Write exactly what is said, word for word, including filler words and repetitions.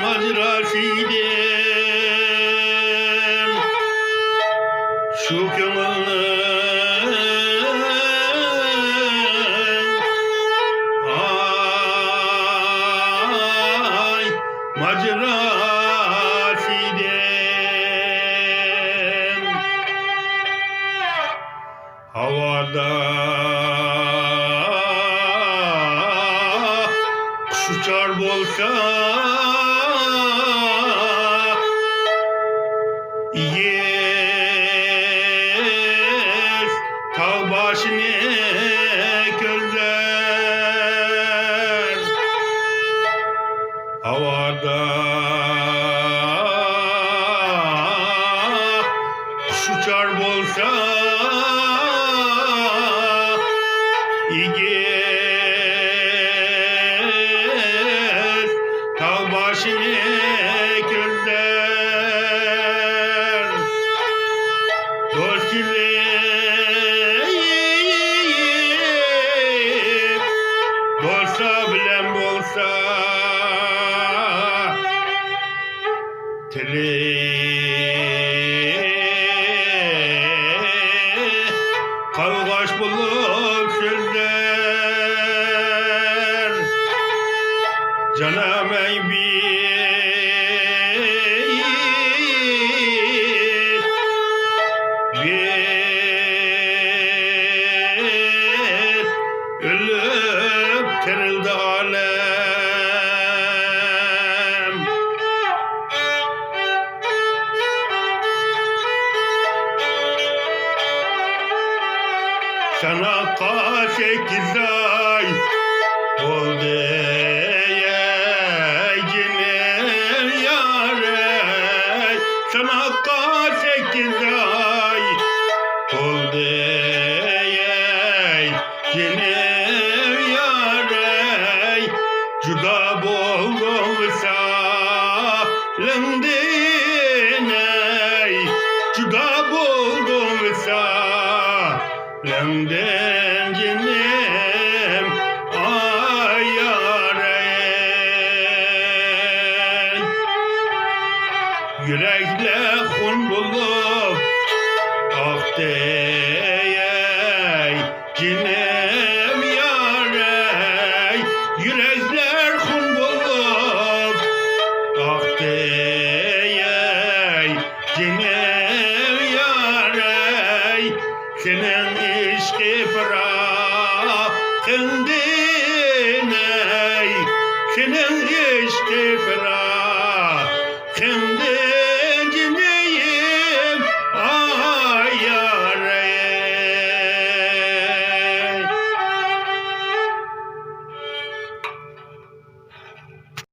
ماجىراسى ئىدىم. شۇ كۆڭۈلنىڭ، ئاي، ماجىراسى ئىدىم. ھاۋادا قۇش ئۇچار بولسا، ئېگىز تاغ باشىنى كۆزلەر. ھاۋادا قۇش ئۇچار بولسا، ئېگىز تاغ باشىنى كۆزلەر. دوست كېلىپ، دوستلار بىلەن بولسا، تىلى قالغاچ بولۇپ سۆزلەر. جانان ئەي بىت، بىت ئۆلۈپ تىرىلدى ئالەم. ساناققا سەككىز ئاي بولدى، ئەي جېنىم يار ئەي. ساناققا سەككىز ئاي بولدى، ئەي جېنىم يار ئەي، جۇدا بولدۇم ۋىسالىڭدىن ئەي، جۇدا بولدۇم ۋىسالىڭدىن جېنىم، ئاي يار ئەي. يۈرەكلەر خۇن بولۇپ ئاقتى ئەي، جېنىم يار ئەي، يۈرەكلەر خۇن بولۇپ ئاقتى ئەي، جېنىم يار ئەي، سېنىڭ ئىشقى پىراقىڭدىن ئەي، سېنىڭ ئىشقى پىراقىڭدىن.